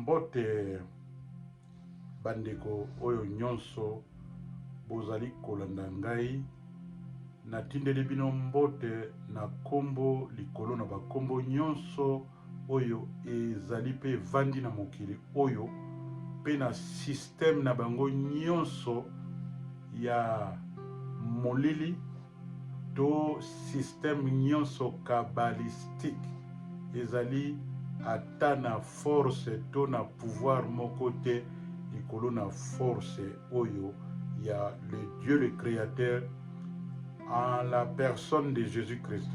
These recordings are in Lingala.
Mbote bandeko oyo nyonso bozali kolanda ngai, natindeli bino mbote na kombo likolo na bakombo nyonso oyo ezali mpe evandi na mokili oyo mpe na système na bango nyonso ya molili to système nyonso kabbalistique ezali ata na force to na pouvoir moko te likolo na force oyo ya le Dieu le Créateur en la personne de Jésus-Christ.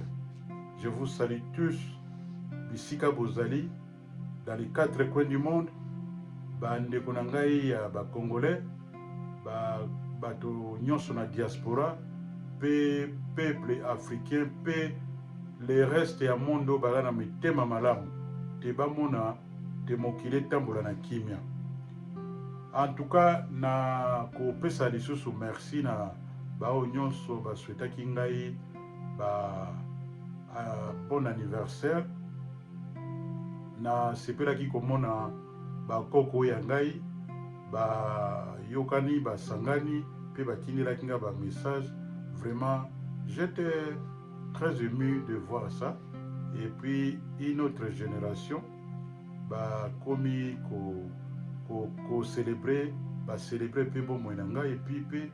Je vous salue tous bisika bozali dans les quatre coins du monde, bandeko na ngai ya ba Congolais, ba bato nyonso na diaspora pe peuple africain pe le reste ya monde oyo baza na mitema malamu te bamona te mokili etambola na kimia. En tout cas na kopesa lisusu merci na baoyo nyonso basouhaitaki ngai ba bon anniversaire. Nasepelaki komona bakoko ya ngai bayokani, basangani mpe batindelaki ngai ba message. Vraiment j'étais très ému de voir ça. Et puis une autre génération bakomi ko célébrer, ba célébrer mpe bomoi na ngai. Et puis mpe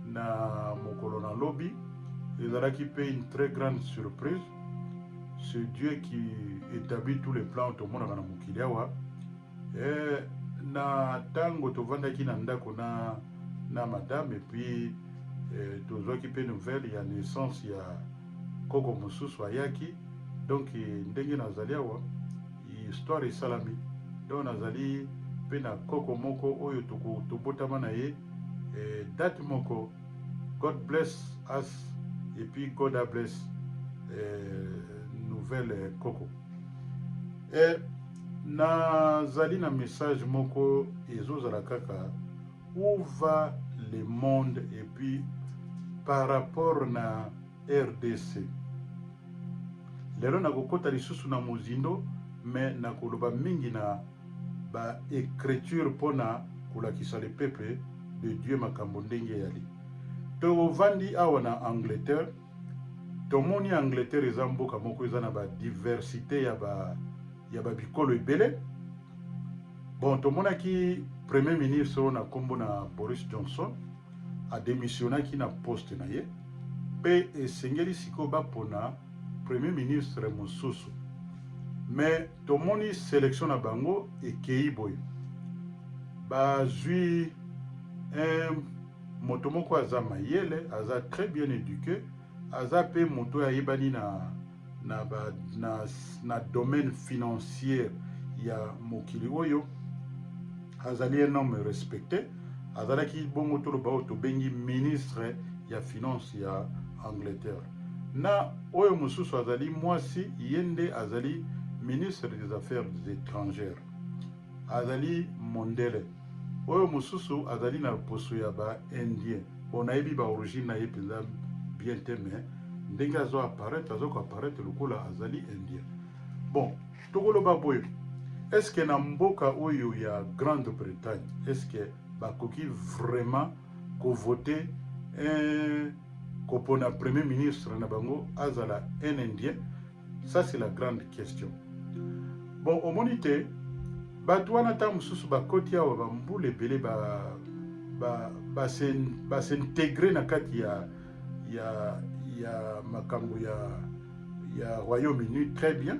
na mokolo na lobi ezalaki mpe une très grande surprise. C'est Dieu qui établit tous les plans tomonaka na mokili awa. Na ntango tovandaki na ndako na madame, et puis tozwaki mpe nouvelle ya naissance ya koko mosusu ayaki. Donc ndenge nazali awa, histoire esalami. Donc nazali mpe na koko moko oyo tobotama na ye date moko. God bless us et puis God bless nouvelle koko. Nazali na message moko ezozala kaka où va le monde et puis par rapport na RDC. Lelo nakokota lisusu na mozindo, mais nakoloba mingi na ba écriture mpona kolakisa le peuple de Dieu makambo ndenge eyali. Tovandi awa na Angleterre, tomoni Angleterre eza mboka moko eza na ba diversité ya ba bikolo ebele. Bon, tomonaki premier ministre oyo na nkombo na Boris Johnson adémissionnaki na poste na ye, mpe esengeli sikoyo bapona premier ministre mosusu. Mais tomoni sélection na bango ekei boye: bazwi un moto moko aza mayele, aza très bien éduqué, aza mpe moto oyo ayebani na domaine financier ya mokili oyo, azali un homme respecté. Azalaki bongo, toloba, oyo tobengi ministre ya finance ya Angleterre. Na oyo mosusu azali mwasi, ye nde azali ministre des Affaires étrangères, azali mondele. Oyo mosusu azali na poso ya ba Indien. Bon, nayebi ba origine na ye mpenza bien te, mais ndenge azo apparaître, azo koapparaître lokola azali Indien. Bon, tokoloba boye: est ce que na mboka oyo ya Grande-Bretagne, est ce que bakoki vraiment kovote un kopona premier ministre na bango azala un Indien? Ça, c'est la grande question. Bon, omoni te bato wana, ntango mosusu bakoti awa bambula ebele, bas'intégrer na kati ya makambo ya Royaume-Uni, très bien.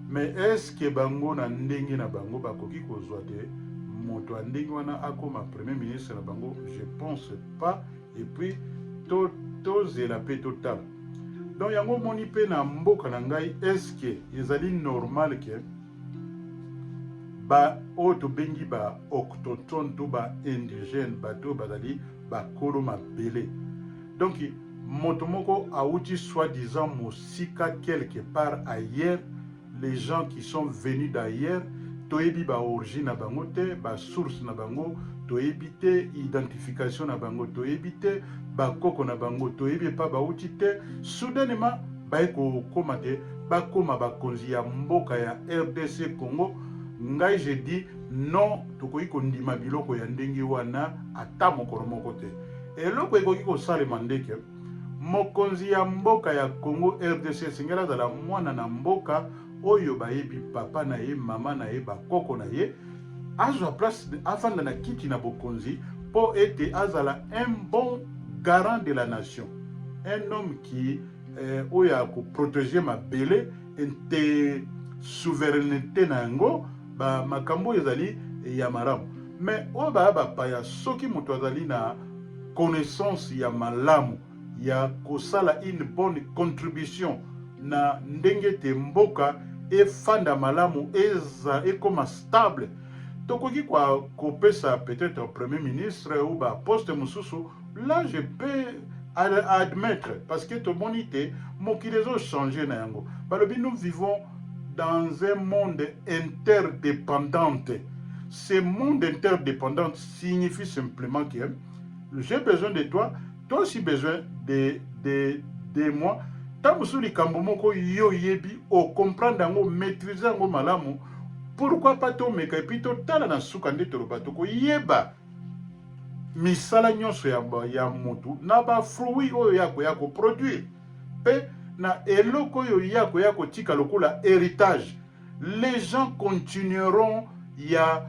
Mais est ce que bango na ndenge na bango bakoki kozwa te moto ya ndenge wana akoma premier ministre na bango? Je pense pas. Et puis tozela mpe totala. Donc yango omoni mpe na mboka na ngai, est ce que ezali normal ke ba oyo tobengi ba autochtone to ba indigène, bato oyo bazali bakolo mabele, donc moto moko awuti soi-disant mosika, quelque part ailleurs, les gens qui sont venus d'ailleurs, toyebi ba origine na bango te, ba source na bango toyebi te, identification na bango toyebi te, bakoko na bango toyebi epa bauti te, soudainement baye kokóma te, bakóma bakonzi ya mboka ya RDC Congo? Ngai je dis Non, tokoki kondima biloko ya ndenge wana ata mokolo moko te. Eloko ekoki kosalema ndeke mokonzi ya mboka ya Congo RDC esengeli azala mwana na mboka oyo bayebi papa na ye, mama na ye, bakoko na ye, azwa place, afanda na kiti na bokonzi mpo ete azala un bon garant de la nation, un homme qui oyo akoprotege mabele nte souveraineté na yango, ba makambo oyo ezali ya malamu. Mais oyo baya bapaya, soki moto azali na connaissance ya malamu ya kosala une bonne contribution na ndenge ete mboka efanda malamu, eza ekoma stable, tokoki kopesa peut-être premier ministre ou baposte mosusu. Là, je peux admettre, parce que tomoni te mokili ezochange na yango. Balobi nous vivons dans un monde interdépendant. Ce monde interdépendant signifie simplement que j'ai besoin de toi, toi aussi besoin de moi. Ntango mosusu likambo moko yo oyebi, ocomprendre yango, maîtrise yango malamu, pourquoi pas tomeka, et puis totala na suka nde toloba tokoyeba misala nyonso ya motu na bafruit oyo ya koya koproduire mpe na eloko oyo ya koya kotika lokola héritage. Les gens continueront ya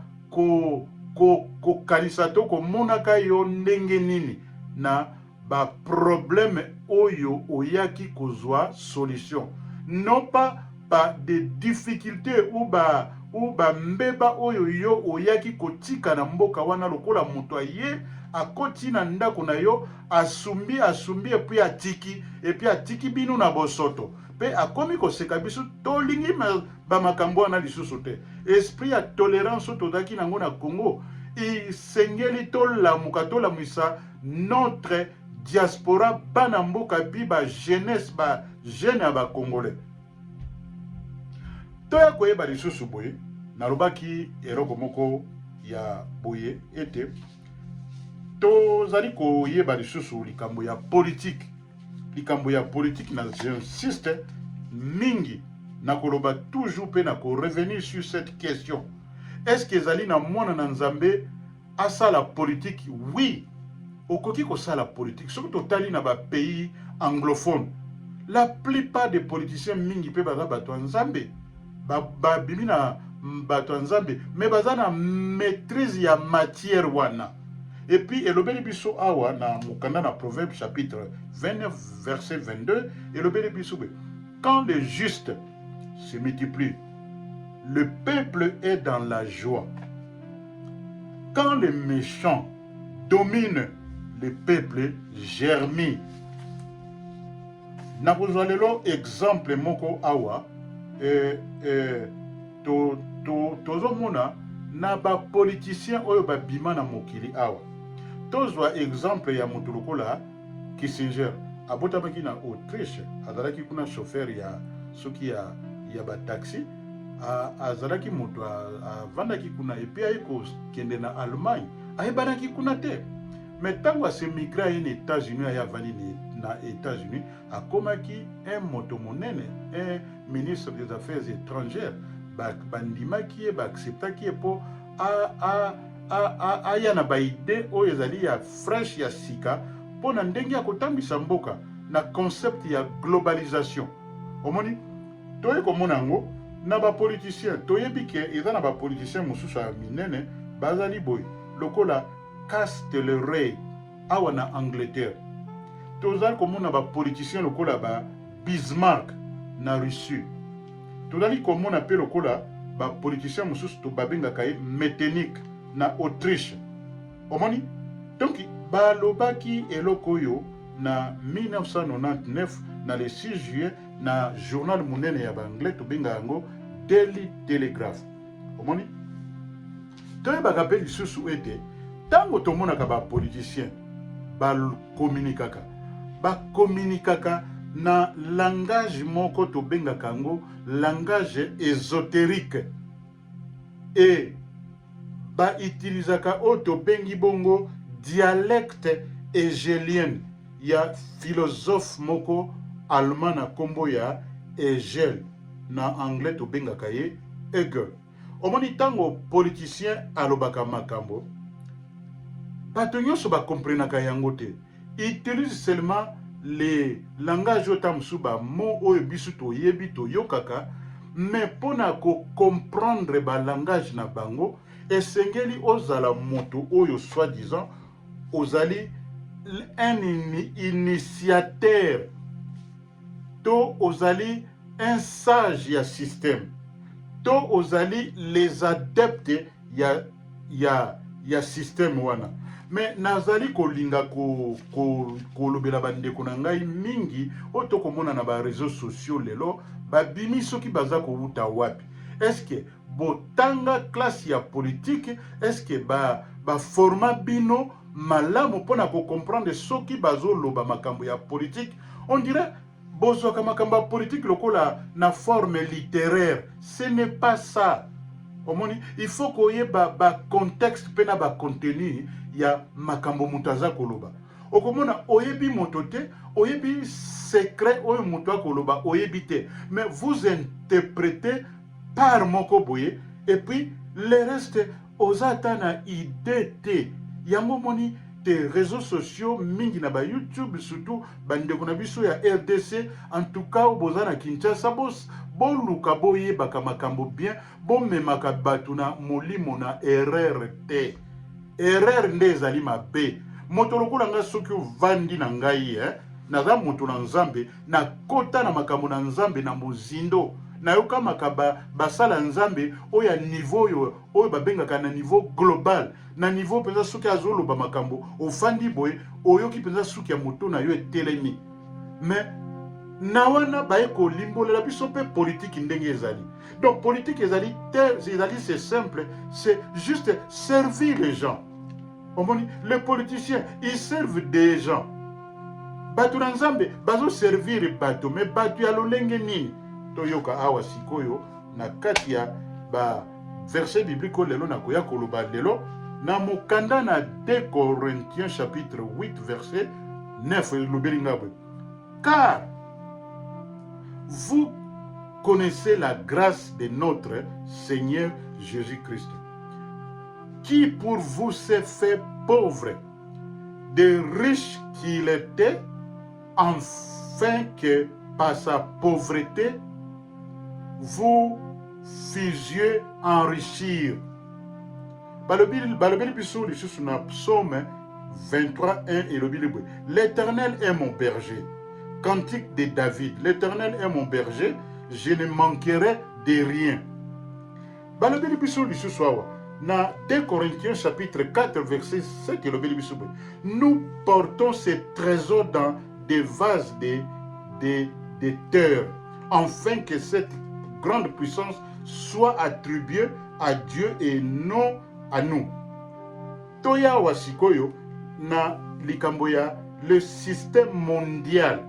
kokanisa to komonaka yo ndenge nini na baproblème oyo oyaki kozwa solution, non pas ba des difficultés ou ba ou bambeba oyo yo oyaki kotika na mboka wana. Lokola moto aye, akoti na ndako na yo, asumbi, asumbi, et puis atiki, et puis atiki bino na bosoto mpe akomi koseka biso. Tolingi bamakambo wana lisusu te. Esprit ya tolérance oyo tozalaki nango na Congo, esengeli tolamuka, tolamwisa notre diaspora, bana mboka, mpi bajeunesse, bajeune ya bacongolais. Toya koyeba lisusu boye, nalobaki eloko moko ya boye ete tozali koyeba lisusu likambo ya politike. Likambo ya politike na j'insiste mingi na koloba toujours mpe na korevenir sur cette question: est ce que ezali na mwana na Nzambe asala politike? Oui, okoki kosala politike. Soki totali na bapays anglophone, la plupart des politiciens mingi mpe baza bato ya Nzambe, babimi na bato ya Nzambe, mais baza na maîtrise ya matière wana. Et puis elobeli biso awa na mokanda na Proverbe chapitre 29 verset 22, elobeli biso boye: quand le juste se multiplie, le peuple est dans la joie; quand le méchant domine, le peuple gémit. Nakozwa lelo exemple moko awa. Tozomona na bapoliticien oyo babima na mokili awa. Tozwa exemple ya moto lokola Kissinger. Abotamaki na Autriche, azalaki kuna chauffeur ya soki ya bataxi. Azalaki moto avandaki kuna, et puis aye kokende na Allemagne, ayebanaki kuna te. Mais ntango as'émigrer, aye na États-Unis, aye avandi na États-Unis, akomaki un moto monene, un ministre des Affaires étrangères. Bandimaki ye, baacceptaki ye mpo aya na baidées oyo ezali ya fraîche, ya sika, mpo na ndenge ya kotambwisa mboka na concept ya globalisation. Omoni, toye komona yango na bapoliticien. Toyebi ke eza na bapoliticien mosusu ya minene bazali boye lokola Castlereagh awa na Angleterre. Tozali komona bapoliticien lokola ba Bismarck na Russie. Tozali komona mpe lokola bapoliticien mosusu to babengaka ye Metternich na Autriche. Omoni, donc balobaki eloko oyo na 1999, na le 6 juillet, na journal monene ya baanglais tobenga yango Daily Telegraph. Omoni, toyebaka mpe lisusu ete ntango tomonaka bapoliticien bakominikaka, bakominikaka na langage moko tobengaka yango langage ésotérique e bautilisaka oyo tobengi bongo dialecte hégélienne ya philosophe moko allemand na nkombo ya Hegel, na anglais tobengaka ye Hegel. Omoni, ntango politicien alobaka makambo, bato nyonso bakomprenaka yango te. Utilise seulement les langages oyo, ta mosusu bamots oyo biso toyebi, toyokaka, mais mpona kocomprendre balangage na bango, esengeli ozala moto oyo soi-disant ozali un initiateur to ozali un sage ya système to ozali les adeptes ya système wana. Mais nazali kolinga kolobela bandeko na ngai mingi oyo tokomona na baréseaux sociaux lelo, babimi soki baza kowuta wapi. Est-ce botanga classe ya politique? Est-ce baforma bino malamu mpona kocomprendre soki bazoloba makambo ya politique? On dirait bozwaka makambo ya politique lokola na forme littéraire. Ce n'est pas ça. Omoni, il faut koyeba bacontexte mpe na bacontenu ya makambo moto aza koloba. Okomona oyebi moto te, oyebi secret oyo moto akoloba oyebi te, mais vous interprétez par moko boye et puis le reste oza ata na idée te. Yango omoni te, réseaux sociaux mingi na baYouTube, surtout bandeko na biso ya RDC, en tout cas oyo boza na Kinshasa, boluka boyebaka makambo bien. Bomemaka bato na molimo na erreur te. Erreur nde ezali mabe. Moto lokola ngai, soki ovandi na ngai, naza moto na Nzambe, nakota na makambo na Nzambe na mozindo, nayokamaka basala Nzambe oyo ya niveau oyo babengaka na niveau global, na niveau mpenza. Soki azoloba makambo, ofandi boye, oyoki mpenza suki ya moto na yo etelemi. Mais na wana baye kolimbolela biso mpe politike ndenge ezali. Donc politique ezali te, ezali, c'est simple, c'est juste servir les gens. Omoni, les politiciens, ils servent des gens. Bato na Nzambe bazoservir bato, mais bato ya lolenge nini? Toyoka awa sikoyo na kati ya baverset biblique oyo lelo nakoya koloba lelo na mokanda na 2 Corinthiens chapitre 8 verset 9. Elobeli nga boye: "Car vous connaissez la grâce de notre Seigneur Jésus-Christ, qui pour vous s'est fait pauvre, de riche qu'il était, afin que par sa pauvreté, vous fussiez enrichir." Balobeli biso lisusu na Psaume 23 1, elobi boye: "L'Éternel est mon berger." Cantique de David. "L'Éternel est mon berger, je ne manquerai de rien." Balobeli biso lisusu awa na 2 Corinthiens chapitre 4 verset 7, elobeli biso boye: "Nous portons ces trésors dans des vases de terre, afin que cette grande puissance soit attribuée à Dieu et non à nous." Toya awa sikoyo na likambo ya le système mondial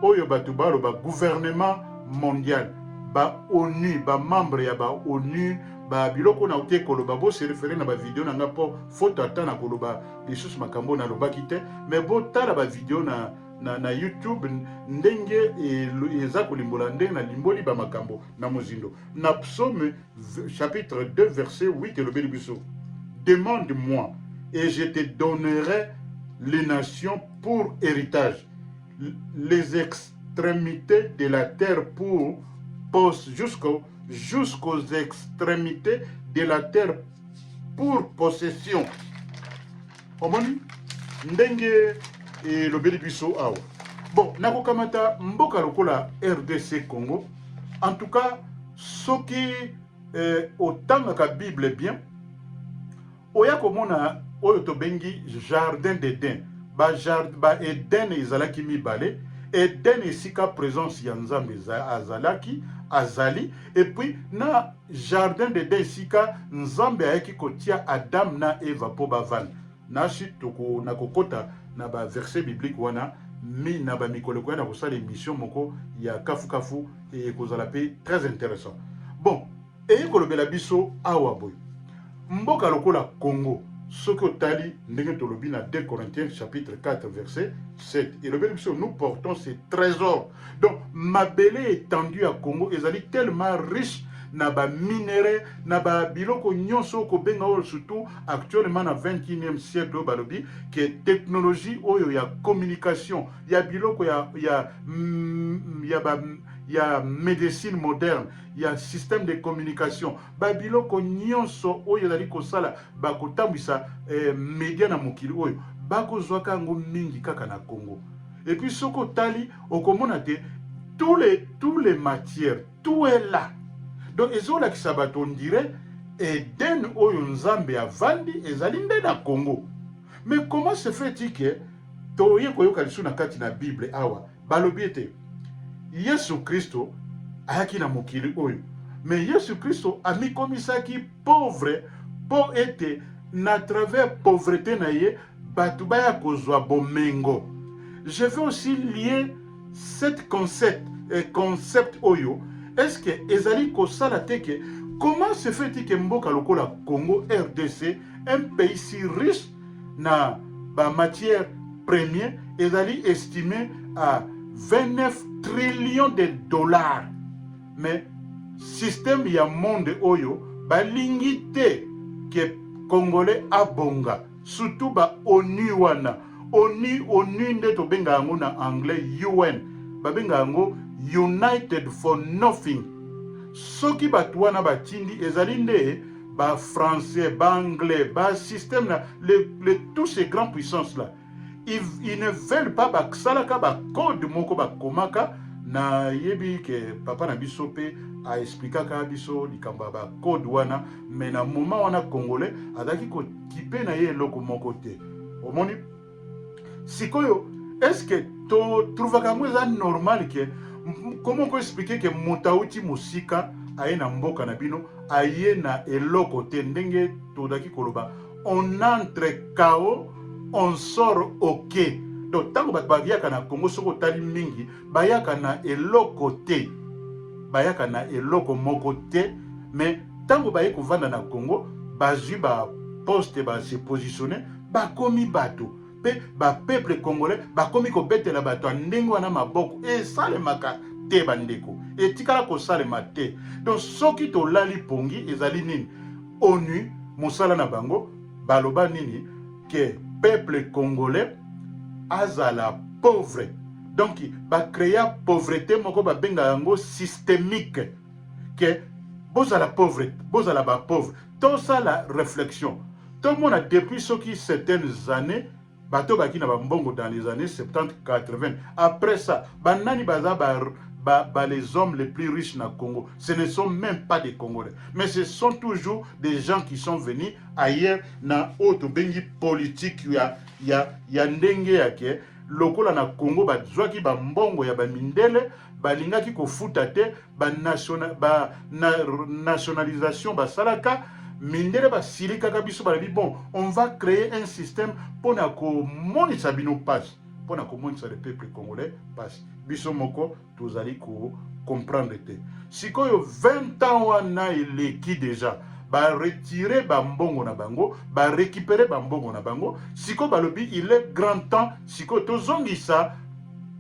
oyo bato baloba gouvernement mondial, ba ONU, bamembre ya ba ONU, babiloko na te koloba. Bose référer na bavideo na nga mpo faute ata na koloba lisusu makambo nalobaki te, mais botala bavideo na YouTube ndenge eza kolimbola ndenge nalimboli bamakambo na mozindo. Na Psaume chapitre 2 verset 8, elobeli biso: "Demande-moi et je te donnerai les nations pour héritage, les extrémités de la terre pour poste jusqu'aux extrémités de la terre pour possession." Omoni ndenge elobeli biso awa. Bon, nakokamata mboka lokola RDC Congo. En tout cas, soki otangaka Bible bien, oya komona oyo tobengi jardin d'Eden. Ba Eden ezalaki mibale: Eden esika présence ya Nzambe azalaki, azali, et puis na jardin d'Eden esika Nzambe ayaki kotia Adam na Eva mpo bavanda. Nasi nakokɔta na baverset biblique wana mi na bamikolo ekoya na kosala émission moko ya kafukafu, ekozala mpe très intéressant. Bon, eye kolobela biso awa boye: mboka lokola Congo, soki otali ndenge tolobi na 2 Corinthiens chapitre 4 verset 7, elobeli biso: "Nous portons ces trésors." Donc mabele étendu ya Congo ezali tellement riche. na baminerais, na babiloko nyonso okobenga oyo, surtout actuellement na 21e siècle oyo balobi ke technologie oyo ya communication, ya biloko ya médecine moderne, ya système de communication, babiloko nyonso oyo ezali kosala bakotambwisa média na mokili oyo, bakozwaka yango mingi kaka na Congo. Et puis soki otali, okomona te tous les matières, tout est là. Donc ezolakisa bato, on dirait Eden oyo Nzambe avandi ezali nde na Congo. Mais comment se fait-il ke toye koyoka lisusu na kati na Bible awa balobi ete Yesu Kristo ayaki na mokili oyo, mais Yesu Kristo amikomisaki pauvre mpo ete na travers pauvreté na ye bato baya kozwa bomengo? Je vais aussi lier cette concept oyo. Est ce que ezali kosala te ke comment se fait-il ke mboka lokola Congo RDC, un pays si riche na bamatière première, ezali estimé à 29 trillions de dollars, mais système ya monde oyo balingi te ke Congolais abonga, surtout ba ONU wana? ONU nde tobenga yango na anglais UN, babenga yango United for Nothing. Soki bato wana batindi, ezali nde bafrançais, baanglais, basystème na tous ces grandes puissances là, ils ne veulent pas. Basalaka bacode moko, bakomaka. Nayebi ke papa na biso mpe aexplikaka biso likambo ya bacode wana, mais na moment wana Congolais azalaki kokipe na ye eloko moko te. Omoni sikoyo, est-ce totrouvaka yango eza normal ke, comment koexpliquer ke moto awuti mosika, aye na mboka na bino, aye na eloko te? Ndenge tozalaki koloba, on entre KO, on sort OK. Donc ntango bato bayaka na Congo, soki otali mingi, bayaka na eloko te, bayaka na eloko moko te. Mais ntango baye kovanda na Congo, bazwi baposte, base positionne, bakomi bato, mpe bapeuple congolais bakomi kobetela bato ya ndenge wana maboko. Esalemaka te, bandeko, etikala kosalema te. Donc soki tolali pongi, ezali nini? ONU, mosala na bango, baloba nini? Ke peuple congolais azala pauvre. Donc bacréa pauvreté moko, babenga yango systémique, ke bozala pauvre, bozala bapauvre. Tosala réflexion, tomona depuis soki certaines années, bato baki na bambongo dans les années 70, 80. Après ça, banani baza ba les hommes les plus riches na Congo? Ce ne sont même pas des Congolais, mais ce sont toujours des gens qui sont venus ailleurs, na oyo tobengi politique ya ndenge ya ke lokola na Congo bazwaki bambongo ya bamindele, balingaki kofuta te ba nationalisation basalaka. Mindele basilikaka biso, balobi: "Bon, on va créer un système mpona komonisa bino mpasi, mpona komonisa le peuple congolais mpasi." Biso moko tozali kocomprendre te. Sikoyo 20 ans wana eleki déjà, baretirer bambongo na bango, barécupérer bambongo na bango. Sikoyo balobi: "Il est grand temps sikoyo tozongisa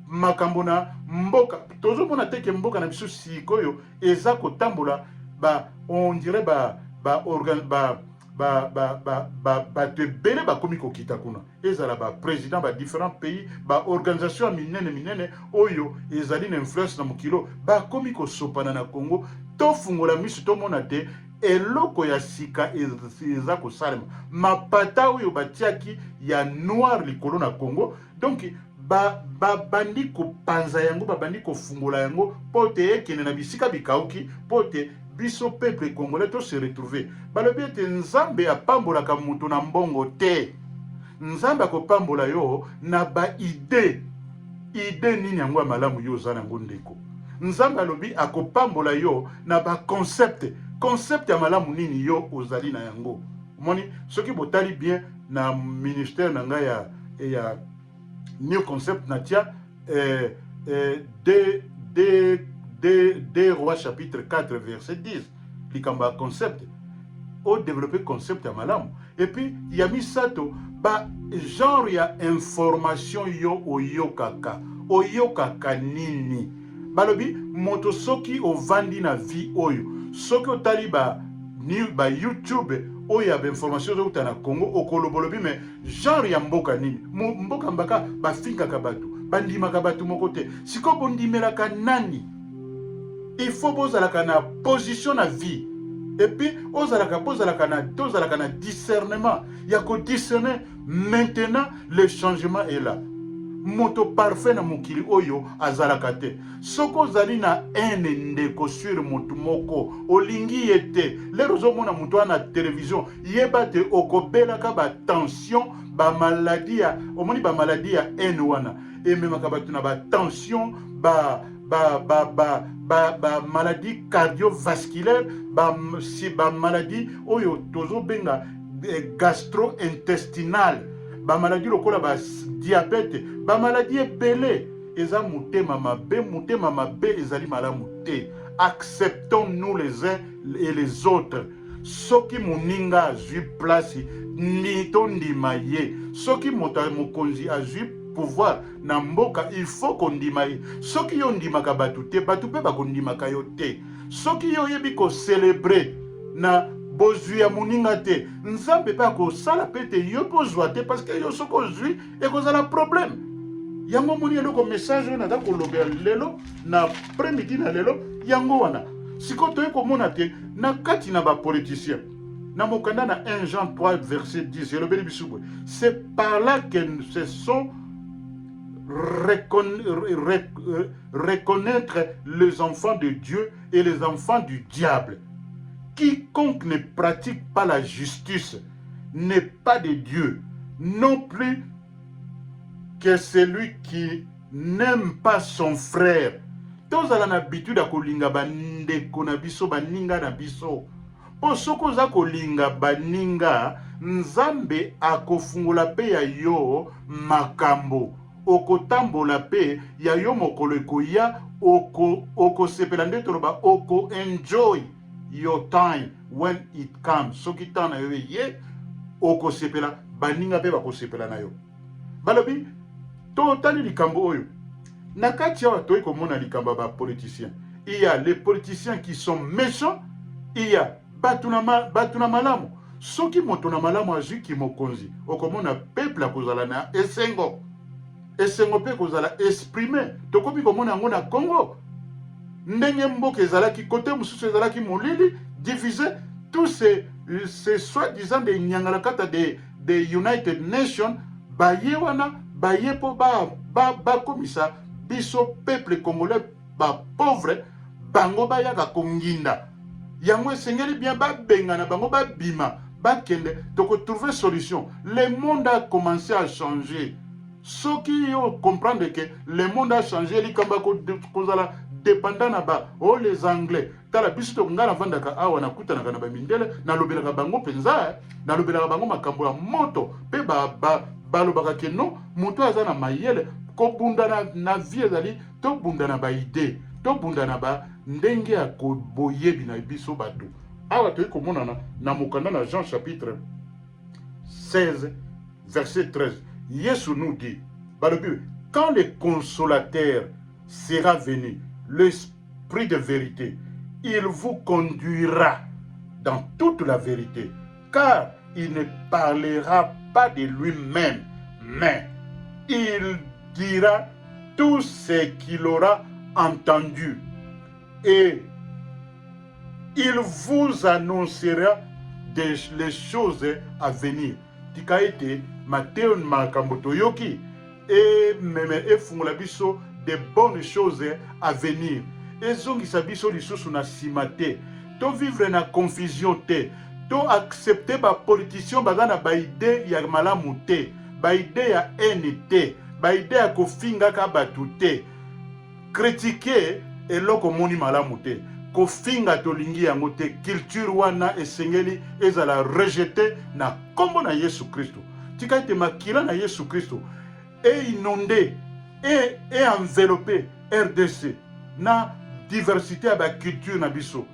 makambo na mboka." Tozomona te ke mboka na biso sikoyo eza kotambola ba, on dirait ba ba organ ba ba ba ba ba bato ebele bakomi kokita kuna, ezala baprésident ba différents pays, baorganisation ya minene minene oyo ezali na influence na mokili, bakomi kosopana na Congo. Tofungola miso, tomona te eloko ya sika eza kosalema. Mapata oyo batiaki ya noir likolo na Congo, donc babandi ba kopanza yango, babandi kofungola yango mpo te ekende na bisika bikauki, mpo te biso peuple congolais tose retrouve. Balobi ete Nzambe apambolaka moto na mbongo te, Nzambe akopambola yo na baidées. Idée nini yango ya malamu yo oza nango, ndeko? Nzambe alobi akopambola yo na baconcept. Concept ya malamu nini yo ozali na yango? Omoni, soki botali bien na ministère na ngai ya New Concept, natia 2 Rois chapitre 4 verset 10, likambo ya concept, odévelopper concept ya malamu. Et puis ya misato, ba genre ya information yo oyokaka, oyokaka nini? Balobi moto soki ovandi na vie oyo, Soki otali ba ba YouTube oyo ya bainformation ezouta na Congo, okolobolobi me genre ya mboka nini? Mboka mbaka bafingaka bato, bandimaka bato moko te. Sikoyo bondimelaka nani? Il faut bozalaka na position na vie, et puis ozalaka bozalaka na tozalaka na discernement ya kodiscerner. Maintenant le changement est là. Moto parfait na mokili oyo azalaka te. Soki ozali na haine, ndeko, sur motu moko, olingi ye te, lero ozomona moto wana na télévision, yeba te okobelaka batension, bamaladi ya omoni, bamaladi ya haine wana ememaka bato na batension, ba ba ba ba ba ba maladie cardiovasculaire, ba si ba maladie oyo tozobenga gastro-intestinale, bamaladi lokola ba diabète, bamaladi ebele. Eza motema mabe. Motema mabe ezali malamu te. Acceptons nous les uns et les autres. Soki moninga azwi place, ni tondima ye. Soki moto ya mokonzi azwi pouvoir na mboka, il faut kondima ye. Soki yo ondimaka bato te, bato mpe bakondimaka yo te. Soki yo oyebi kocélébrer na bozwi ya moninga te, Nzambe mpe akosala mpe te yo mpe ozwa te, parce que yo soki ozwi, ekozala problème. Yango omoni eloko, message oyo naza kolobela lelo na après-midi na lelo, yango wana. Sikoyo toye komona te na kati na bapoliticien. Na mokanda na 1 Jean 3 verset 10, elobeli biso boye: c'est par là que ce sont reconnaître les enfants de Dieu et les enfants du diable. Quiconque ne pratique pas la justice n'est pas de Dieu, non plus que celui qui n'aime pas son frère. Tozala na habitude ya kolinga bandeko na biso, baninga na biso, mpo soki oza kolinga baninga, Nzambe akofungola mpe ya yo makambo, okotambola mpe ya yo mokolo ekoya, okosepela. Nde toloba oko enjoy your time when it comes. Soki temps na yo eye, okosepela, baninga mpe bakosepela na yo. Balobi totali likambo oyo na kati awa, toyi komona likambo ya bapoliticien. Il y a les politiciens qui sont méchants, il y a bato na malamu. Soki moto na malamu azwiki mokonzi, okomona peuple akozala na esengo, esengo mpe kozala exprime. Tokomi komona yango na Congo, ndenge mboka ezalaki kote mosusu ezalaki molili, divisé. Tous ces soi-disant de nyangalakata de United Nations baye wana, baye mpo bakomisa biso peuple congolais bapauvre. Bango bayaka konginda yango. Esengeli bien babengana bango, babima, bakende, tokotrouve solution. Le monde a commencé à changer. Soki yo comprendre que le monde a changé, likambo ya kozala dépendant na ba o les Anglais, tala biso to ngai navandaka awa, nakutanaka na bamindele, nalobelaka bango mpenza, nalobelaka bango makambo ya moto mpe balobaka ke non, moto aza na mayele. Kobunda na vie ezali tobunda na baidées, tobunda na ba ndenge ya boyebi na biso bato. Awa toyei komonana na mokanda na Jean chapitre 16 verset 13, Yesu nous dit, balobi: quand le Consolateur sera venu, l'Esprit de vérité, il vous conduira dans toute la vérité, car il ne parlera pas de lui-même, mais il dira tout ce qu'il aura entendu et il vous annoncera les choses à venir. Tika ete Mateo makambo toyoki ememe, efungola biso de bonnes choses à venir, ezongisa biso lisusu na nsima te, tovivre na confusion te, to accepte bapoliticien baza na baidées ya malamu te, baidées ya haine te, baidées ya kofingaka bato te. Critiquer eloko omoni malamu te, kofinga tolingi yango te. Culture wana esengeli ezala rejeté na nkombo na Yesu Kristo. Tika ete makila na Yesu Kristo einonde e enveloppe RDC na diversité ya baculture na biso.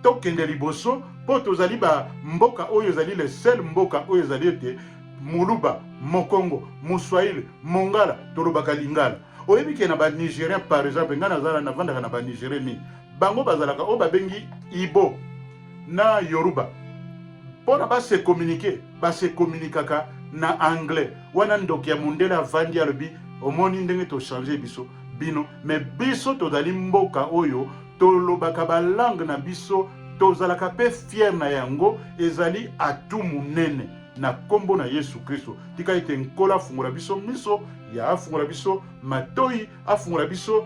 Tokende liboso, mpo tozali bamboka oyo ezali le seul mboka oyo ezali ete Moluba, Mokongo, Moswahili, Mongala, tolobaka Lingala. Oyebi ke na Banigérien par exemple, ngai nazala navandaka na Banigérien mingi. Bango bazalaka oyo babengi Ibo na Yoruba. Mpo na ba se communiquer, ba se communiquaka na anglais. Wana ndoki ya mundele avandi alobi omoni ndenge to changer biso bino, mais biso tozali mboka oyo tolobaka ba langue na biso, tozalaka pe fier na yango, ezali atout munene na kombo na Yesu Kristo. Tika ete Nkolo afungola biso miso, ya afungola biso matoyi, afungola biso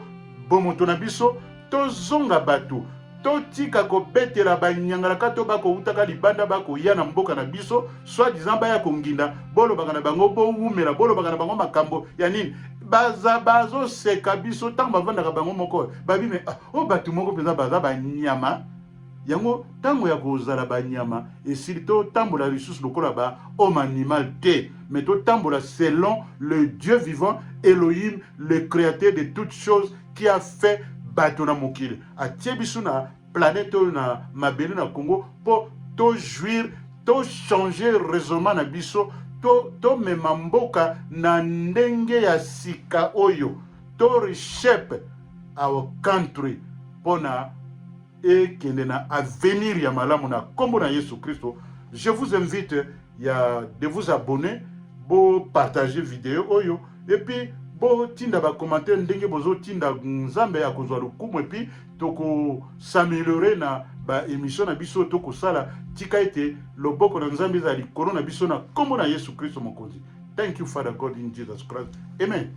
bomoto na biso, tozonga bato, totika kobetela banyangalaka to bakowutaka libanda bakoya na mboka na biso soit disant baya konginda. Bolobaka na bango bowumela, bolobaka na bango makambo ya nini? Baza bazoseka biso ntango bavandaka bango moko babi me ah, oyo bato moko mpenza baza banyama. Yango ntango ya kozala banyama esili. Totambola lisusu lokola ba homme animal te, mais totambola selon le Dieu vivant, Elohim, le créateur de toutes choses, qui a fait bato na mokili, atie biso na planète oyo na mabele na Congo mpo tojouir, tochanger raisonnement na biso, tomema to mboka na ndenge ya sika oyo to reshape our country mpona ekende na avenir ya malamu na nkombo na Yesu Kristo. Je vous invite ya de vous abonner, bopartage video oyo et puis botinda bacommentaire ndenge bozotinda. Nzambe akozwa lokumu et puis tokos'améliorer na baémission na biso tokosala. Tika ete loboko na Nzambe ezala likolo na biso na nkombo na Yesu Kristo Mokonzi. Thank you, Father God, in Jesus Christ, amen.